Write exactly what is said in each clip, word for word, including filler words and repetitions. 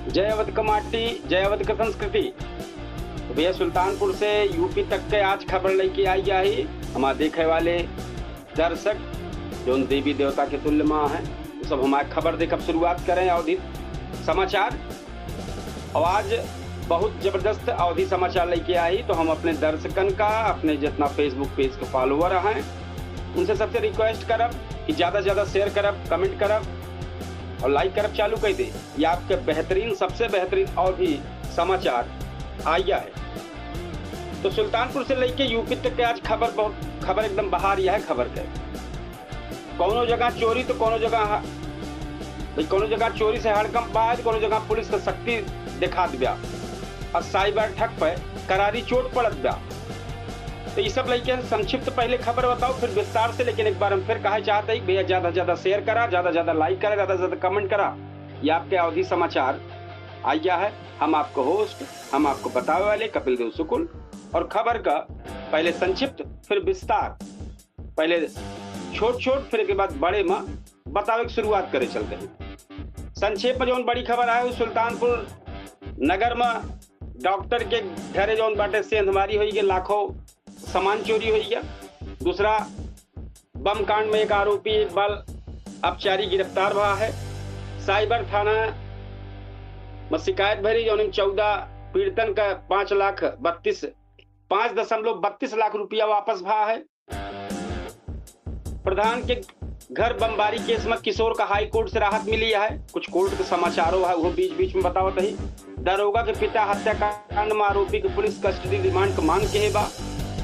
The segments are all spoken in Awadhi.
जय अवध क माटी, जय अवध क संस्कृति। तो भैया, सुल्तानपुर से यूपी तक के आज खबर लइके आई जाही हमार देखे वाले दर्शक, जौन देवी देवता के तुल्य माँ हैं, वो सब हमार खबर देखब शुरुआत करें अवधी समाचार। और आज बहुत जबरदस्त अवधी समाचार लइके आई, तो हम अपने दर्शकन का, अपने जितना Facebook page के follower हैं, उनसे सबसे request करब कि ज्यादा से ज्यादा share करब, comment करब और like करब चालू कर दे। ये आपके बेहतरीन, सबसे बेहतरीन अवधी समाचार आइया है। तो सुल्तानपुर से लेके यूपी तक के आज खबर बहुत, खबर एकदम बहार यह है खबर के। कौनो जगह चोरी तो कौनो जगह ह-, भाई, कौनो जगह चोरी से हड़कंप बा, तो कौनो जगह पुलिस के सख्ती दिखात बा। और साइबर ठग पे करारी चोट पड़त बा। तो ये सब लेके संक्षिप्त पहले खबर बताओ, फिर विस्तार से। लेकिन एक बार हम फिर कहे चाहते हैं कि भैया, ज्यादा से ज्यादा share करा, ज्यादा से ज्यादा like करा, ज्यादा से ज्यादा comment करा। ये आपके अवधी समाचार आइया है। हम आपको host, हम आपको बतावे वाले कपिल देव शुक्ल। और खबर का पहले संक्षिप्त, फिर विस्तार, पहले छोट छोट, फिर के बाद बड़े में बतावे की शुरुआत करे चलते हैं। संक्षेप में जौन बड़ी खबर आए, वो सुल्तानपुर नगर में डॉक्टर के घरे जौन बाटे सेंधमारी होई के लाखों सामान चोरी होई गया। दूसरा, बम कांड में एक आरोपी, एक बाल अपचारी गिरफ्तार भा है। साइबर थाना में शिकायत भरी, जौन में चौदह पीड़ितन का पाँच लाख बत्तीस, पाँच दशमलव बत्तीस लाख रुपया वापस भा है। प्रधान के घर बमबारी केस में किशोर का हाई कोर्ट से राहत मिली है। कुछ कोर्ट के समाचारों है, वो बीच बीच में बतावत ही। दरोगा के पिता हत्याकांड में आरोपी के पुलिस कस्टडी रिमांड के मांग के है बा।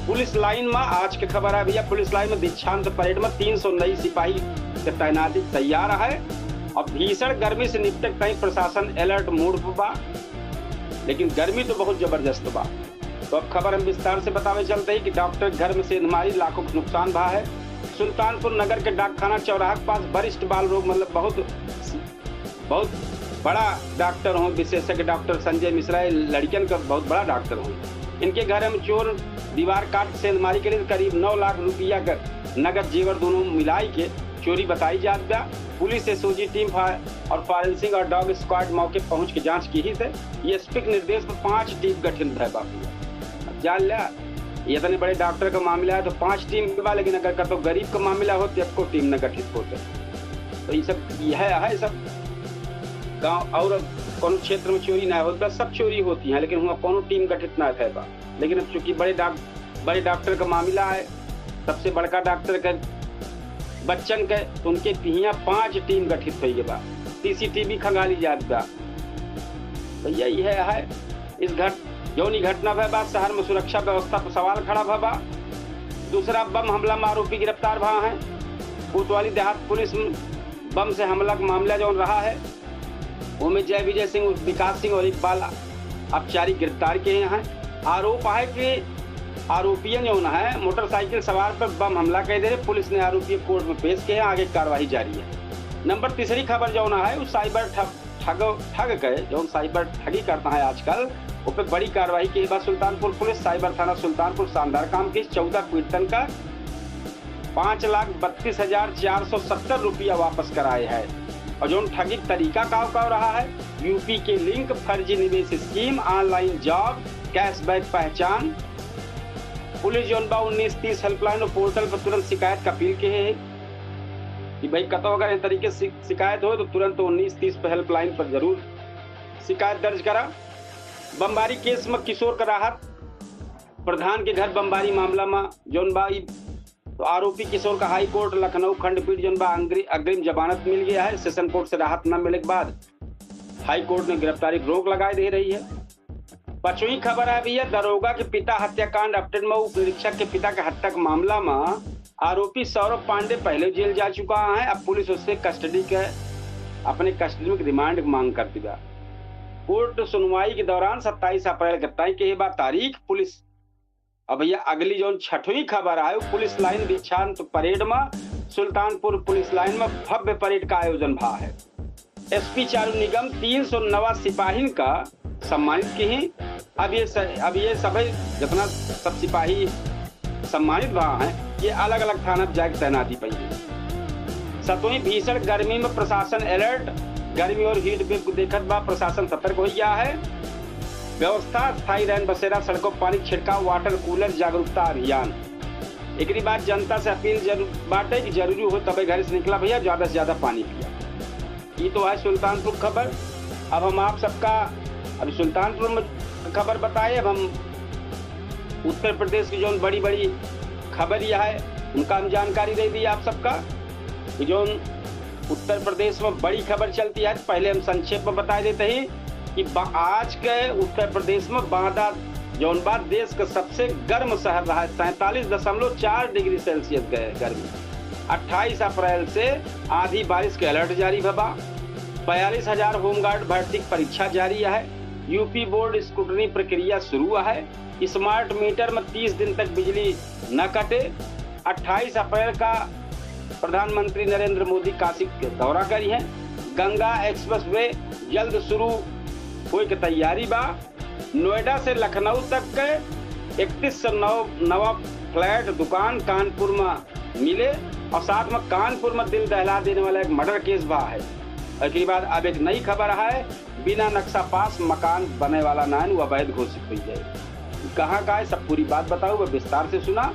पुलिस लाइन में आज के खबर है भैया, पुलिस लाइन में दीक्षांत परेड में तीन सौ नई सिपाही के तैनाती तैयार है। अब भीषण गर्मी से निपटे के ताई प्रशासन अलर्ट मोड पर बा, लेकिन गर्मी तो बहुत जबरदस्त बा। तो अब खबर हम विस्तार से बतावे चलते ही कि डॉक्टर घर में सेंधमारी, लाखों का नुकसान भा है। सुल्तानपुर नगर के डाकखाना चौराहा के पास वरिष्ठ बाल रोग, मतलब बहुत, बहुत बड़ा डॉक्टर हों, विशेषज्ञ डॉक्टर संजय मिश्रा, ये लड़कियन का बहुत बड़ा डॉक्टर हों। इनके घर में चोर दीवार काट के सेंधमारी के लिए करीब नौ लाख रुपया का नगद जेवर दोनों मिलाई के चोरी बताई जात बा। पुलिस, एसओजी टीम फा-, और फॉरेंसिक और डॉग स्क्वाड मौके पहुंच के जांच की ही थे। एसपी के निर्देश पर पांच टीम गठित भय बा। अब जान लिया, ये इतने बड़े डॉक्टर का मामला है तो पांच टीम बा, लेकिन अगर कतो गरीब का मामला हो तो एको टीम न गठित होते। तो ये सब, यह है, सब गांव और कोनो क्षेत्र में चोरी ना होत बा, सब चोरी होती हैं, लेकिन हुआ कोनो टीम गठित ना भय बा। लेकिन अब चूंकि बड़े डॉक-, बड़े डॉक्टर का मामला है, सबसे बड़का डॉक्टर के बच्चन के, तो उनके हियां पांच टीम गठित होई बा, सीसीटीवी खंगाली जात बा। तो यही है, है इस घट-, जौन ई घटना भय बा, शहर में सुरक्षा व्यवस्था पर सवाल खड़ा भय बा। दूसरा, बम हमला में आरोपी गिरफ्तार भा हैं। कोतवाली देहात पुलिस में बम से हमला का मामला जौन रहा है, ओमे जय विजय सिंह, विकास सिंह और एक बाल अपचारी गिरफ्तार किए हैं। आरोप है कि आरोपियन जौन है मोटरसाइकिल सवार पर बम हमला कर दे रहे। पुलिस ने आरोपी कोर्ट में पेश किए हैं, आगे कार्रवाई जारी है। नंबर तीसरी खबर जौन है, वो साइबर ठग, ठग, ठग के, जौन साइबर ठगी करता है आजकल, वो पे बड़ी कार्रवाई की बा सुल्तानपुर पुलिस। साइबर थाना सुल्तानपुर शानदार काम की, चौदह पीड़ितन का पाँच लाख बत्तीस हजार चार सौ सत्तर रुपया वापस कराए है। और जौन ठगी तरीका काव काव रहा है, यूपी के लिंक, फर्जी निवेश स्कीम, ऑनलाइन जॉब, कैशबैक पहचान। पुलिस जौन बा उन्नीस तीस हेल्पलाइन और पोर्टल पर तुरंत शिकायत का अपील के है कि भाई कतो अगर इस तरीके से शिकायत हो तो तुरंत उन्नीस तीस पे हेल्पलाइन पर जरूर शिकायत दर्ज करा। बमबारी केस में किशोर का राहत, प्रधान के घर बमबारी मामला में जौन बा ई, तो आरोपी किशोर का हाई कोर्ट लखनऊ खंडपीठ जौन बा अंग्रि-, अग्रिम जमानत मिल गया है। सेशन कोर्ट से राहत न मिले के बाद हाई कोर्ट ने गिरफ्तारी पर रोक लगाए दे रही है। पांचवी खबर है भैया, दरोगा के पिता हत्याकांड अपडेट में उप निरीक्षक के पिता के हत्या के मामला में आरोपी सौरभ पांडे पहले जेल जा चुका है। अब पुलिस उससे कस्टडी के, अपने कस्टडी में रिमांड की मांग करती बा। कोर्ट सुनवाई के दौरान सत्ताईस अप्रैल के तय के बा तारीख। पुलिस, अब भैया अगली जौन छठवीं खबर आए, वो पुलिस लाइन दीक्षांत परेड में सुल्तानपुर पुलिस लाइन में भव्य परेड का आयोजन भा है। एसपी चारू निगम तीन सौ नवा सिपाहिन का सम्मानित की ही। अब ये स-, अब ये सभी जितना सब सिपाही सम्मानित भा हैं, ये अलग-अलग थाना पर जाके तैनाती पाई हैं। सतुई भीषण गर्मी में प्रशासन alert, गर्मी और heat wave को देखत बा प्रशासन सतर्क हो गया है। व्यवस्था स्थायी रहन बसेरा, सड़कों पानी छिड़काव, water cooler जागरूकता अभियान। एकरी बाद जनता से अपील जरू-, बाटे कि जरूरी हो तबे घर से निकला भैया, ज्यादा से ज्यादा पानी पिया। ई तो है सुल्तानपुर खबर। अब हम आप सबका अभी सुल्तानपुर में खबर बताए, अब हम उत्तर प्रदेश की जौन बड़ी बड़ी खबर यह है उनका हम जानकारी दे दी आप सबका। कि जौन उत्तर प्रदेश में बड़ी खबर चलती है, पहले हम संक्षेप में बता देते ही कि बा-, आज के उत्तर प्रदेश में बांदा जौन बा देश का सबसे गर्म शहर रहा है, सैंतालीस दशमलव चार डिग्री सेल्सियस गए गर्मी। अट्ठाईस अप्रैल से आंधी बारिश के alert जारी भबा। बयालीस हजार होमगार्ड भर्ती की परीक्षा जारी है। यूपी बोर्ड स्क्रूटनी प्रक्रिया शुरू है। स्मार्ट मीटर में तीस दिन तक बिजली न कटे। अट्ठाईस अप्रैल का प्रधानमंत्री नरेंद्र मोदी काशी के दौरा करी हैं। गंगा एक्सप्रेसवे जल्द शुरू होए के तैयारी बा। नोएडा से लखनऊ तक के इकतीस सौ नौ नवा फ्लैट दुकान कानपुर में मिले और साथ में कानपुर में दिल दहला देने वाला एक मर्डर केस बा है। एकरी बाद अब एक नई खबर है, बिना नक्शा पास मकान बने वाला नाइन वो अवैध घोषित हुई है। कहाँ का है, सब पूरी बात बताओ, वो विस्तार से सुना।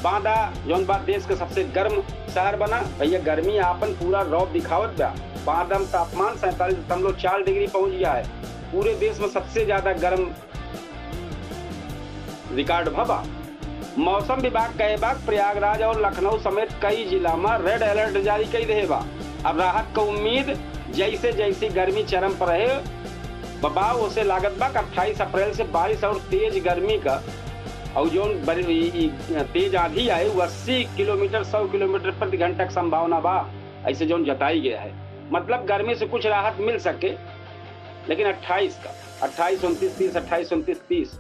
बांदा जौन बा देश के सबसे गर्म शहर बना भैया, गर्मी आपन पूरा रौब दिखावत बा। बांदा में तापमान सैंतालीस दशमलव चार डिग्री पहुंच गया है, पूरे देश में सबसे ज्यादा गर्म रिकॉर्ड भबा। मौसम विभाग कहे बा, प्रयागराज और लखनऊ समेत कई जिला में रेड अलर्ट जारी कई देहे बा। अब राहत का उम्मीद, जैसे जैसे गर्मी चरम पर रहे बा, उसे लागत बा कि अट्ठाईस अप्रैल से बारिश और तेज गर्मी का और जौन बरी-, ई, ई, तेज आंधी आए, वो अस्सी किलोमीटर, सौ किलोमीटर प्रति घंटा की संभावना बा, ऐसे जौन जताई गया है। मतलब गर्मी से कुछ राहत मिल सके, लेकिन अट्ठाईस का, अट्ठाईस, उनतीस, तीस, अट्ठाईस, उनतीस, तीस।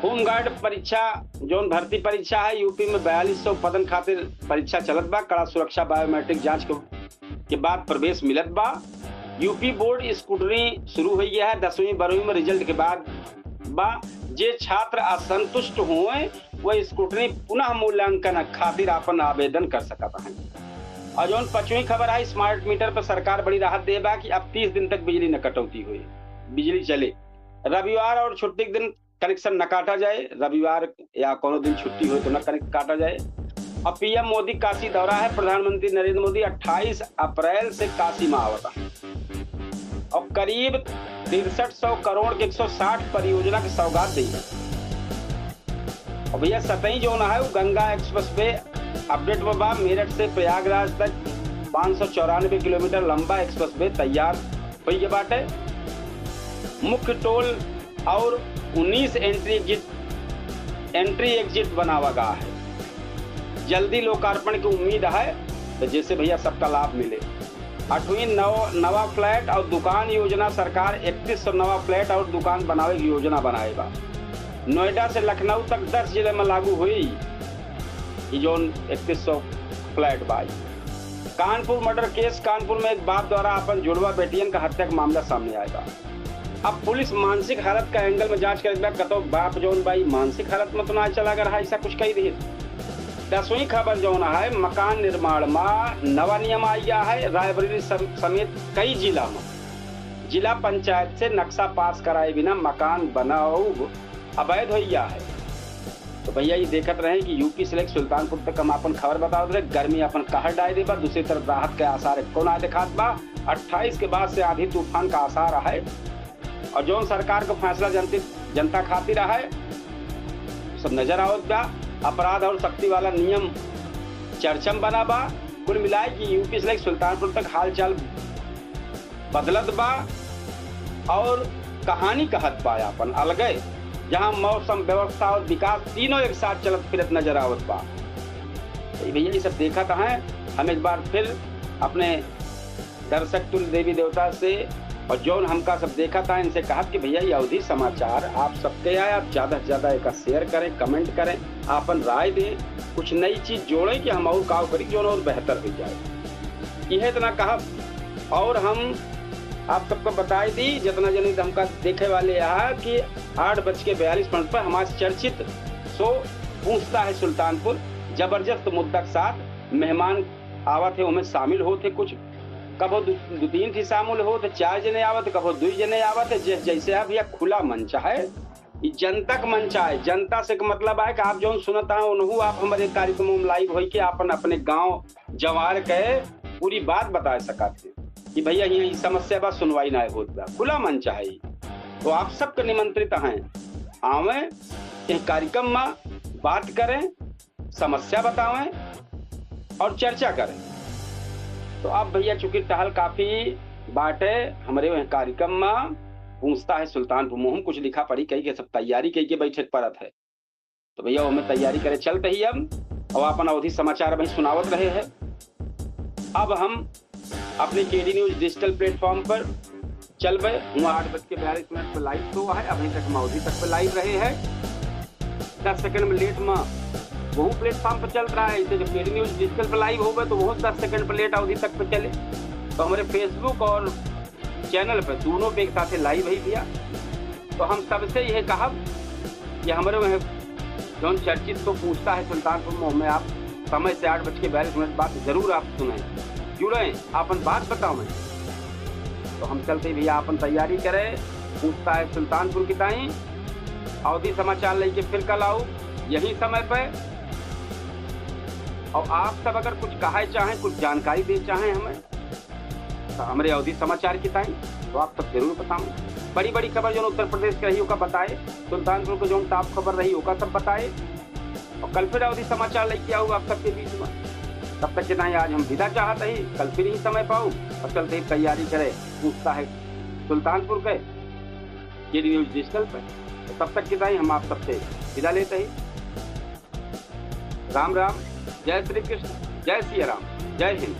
होमगार्ड परीक्षा, जौन भर्ती परीक्षा है, यूपी में बयालीस सौ पदन खातिर परीक्षा चलत बा। कड़ा सुरक्षा, बायोमेट्रिक जांच के, के बाद प्रवेश मिलत बा। यूपी बोर्ड स्क्रूटनी शुरू हुई है, दसवीं बारहवीं में रिजल्ट के बाद बा। जे छात्र असंतुष्ट होए, वह स्क्रूटनी पुनः मूल्यांकन खातिर आपन आवेदन कर सकत हैं। और जौन पचवीं खबर है, स्मार्ट मीटर पर सरकार बड़ी राहत दे बा कि अब तीस दिन तक बिजली न कटौती हुई, बिजली चले। रविवार और छुट्टी के दिन कनेक्शन न काटा जाए, रविवार या कोनो दिन छुट्टी हो तो न कनेक्ट काटा जाए। अब पीएम मोदी काशी दौरा है, प्रधानमंत्री नरेंद्र मोदी अट्ठाईस अप्रैल से काशी में आवता है और करीब तिरसठ सौ करोड़ के एक सौ साठ परियोजना के सौगात दी। और भैया सतई जौन है वो गंगा एक्सप्रेसवे अपडेट में बा, मेरठ से प्रयागराज तक पाँच सौ चौरानवे किलोमीटर लंबा एक्सप्रेसवे तैयार हुई बाटे। मुख्य टोल और उन्नीस एंट्री एग्जिट, एंट्री एग्जिट बनावा गा है। जल्दी लोकार्पण की उम्मीद है, तो जैसे भैया सबका लाभ मिले। अठवीं नव-, नवा फ्लैट और दुकान योजना, सरकार इकतीस सौ नवा फ्लैट और दुकान बनावे की योजना बनाए बा। नोएडा से लखनऊ तक दस जिले में लागू हुई ई जौन इकतीस सौ फ्लैट बा ई। कानपुर मर्डर केस, कानपुर में एक बाप द्वारा अपन जुड़वा बेटियन का हत्या का मामला सामने आए बा। अब पुलिस मानसिक हालत का एंगल में जांच करे बा, कतो बाप जौन बा ई मानसिक हालत में तो ना चला अगर ऐसा कुछ कही रही। दसवीं खबर जौन है, मकान निर्माण में नवा नियम आ गया है। रायबरेली सम-, समेत कई जिला में जिला पंचायत से नक्शा पास कराए बिना मकान बनाओ अवैध हो गया है। तो भैया ये देखत रहे कि यूपी से लेकर सुल्तानपुर तक हम अपन खबर बतावत रहे, गर्मी अपन कहर डाल दे बा। दूसरी तरफ राहत के आसार एको ना दिखात बा। अट्ठाईस के बाद से आंधी तूफान का आसार है और जौन सरकार का फैसला जनती, जनता खातिर है, सब नजर आवत बा। अपराध और सख्ती वाला नियम चर्चा में बना बा। कुल मिलाए कि यूपी से लेकर सुल्तानपुर तक हालचाल बदलत बा और कहानी कहत बा अपन अलगे, जहां मौसम, व्यवस्था और विकास तीनों एक साथ चलत फिरत नजर आवत बा। तो भैया ये सब देखत हैं, हम एक बार फिर अपने दर्शक तुल्य देवी देवता से और जौन हमका सब देखत हैं इनसे कहत कि भैया ये अवधी समाचार आप सबके आए, आप ज्यादा से ज्यादा एका शेयर करें, कमेंट करें, आपन राय दें, कुछ नई चीज जोड़ें कि हम और काव करी जौन और बेहतर हो जाए। यह इतना कहब और हम आप सबको बताई दी, जितना जने हमका देखे वाले यहाँ कि आठ बज के बयालीस मिनट पर हमारा चर्चित शो पूछता है सुल्तानपुर जबरदस्त मुद्दा के साथ मेहमान आवत है, ओमे शामिल होत है कुछ, कभो दु, दु तीन ठी शामिल होत है, चार जने आवत है, कभो दुई जने आवत है, जै-, जैसे है भैया, खुला मंच है, ई जनता क मंच है। जनता से क मतलब है कि आप जौन सुनत हैं, उनहू आप हमरे कार्यक्रम में live होइके आपन अपने गाँव जवार के पूरी बात बताए सकत हैं कि भैया, हियाँ ई समस्या बा, सुनवाई ना होत बा। खुला मंच है ई। तो आप सबके निमंत्रित हैं, आवें, इस कार्यक्रम में बात करें, समस्या बतावें और चर्चा करें। तो अब भैया, चूंकि टहल काफी बाटे हमरे वह कार्यक्रम में, पूछता है सुल्तानपुर मुँह, हम कुछ लिखा पढ़ी कई के सब तैयारी कई के बैठे के परत है। तो भैया, हमें तैयारी करे चलते ही अब, अब अपन अवधी समाचार अभी सुनावत रहे हैं। अब हम अपने केडी न्यूज डिजिटल प्लेटफॉर्म पर चलबे, हुआँ आठ बज के बयालीस मिनट पे live show है, अभी तक हम अवधी तक पे live रहे हैं। दस सेकंड में लेट में वहू प्लेटफॉर्म पर चल रहा है, इसे जब केडी न्यूज डिजिटल पर live होबे तो वहू दस सेकंड पर लेट अवधी तक पे चले। तो हमरे Facebook और चैनल पे दोनों पे एक साथे live है भैया। तो हम सबसे यह कहब कि हमरे वह जौन चर्चित तो पूछता है सुल्तानपुर मुँह में, आप समय से आठ बज के बयालीस मिनट बाद जरूर आप सुनें, जुड़ें, आपन बात बतावें। तो हम चलते ही भैया आपन तैयारी करें, पूछता है सुल्तानपुर की ताई। अवधी समाचार लेके फिर कल आउब यही समय पे। और आप सब अगर कुछ कहे चाहें, कुछ जानकारी दे चाहें हमें, तो हमरे अवधी समाचार की ताई, तो आप सब जरूर बतावें। बड़ी बड़ी खबर जौन उत्तर प्रदेश के रही, ओका बताए, सुल्तानपुर के जौन top खबर रही, ओका सब बताए। और कल फिर अवधी समाचार लेके आउब आप सबके बीच में। तब तक के ताई आज हम विदा चाहत ही, कल फिर ही समय पाउब। और चलते ही तैयारी करे, पूछता है सुल्तानपुर के केडी न्यूज डिजिटल पे। तो तब तक के ताई हम आप सबसे विदा लेते ही। राम राम, जय श्री कृष्ण, जय सिया राम, जय हिंद।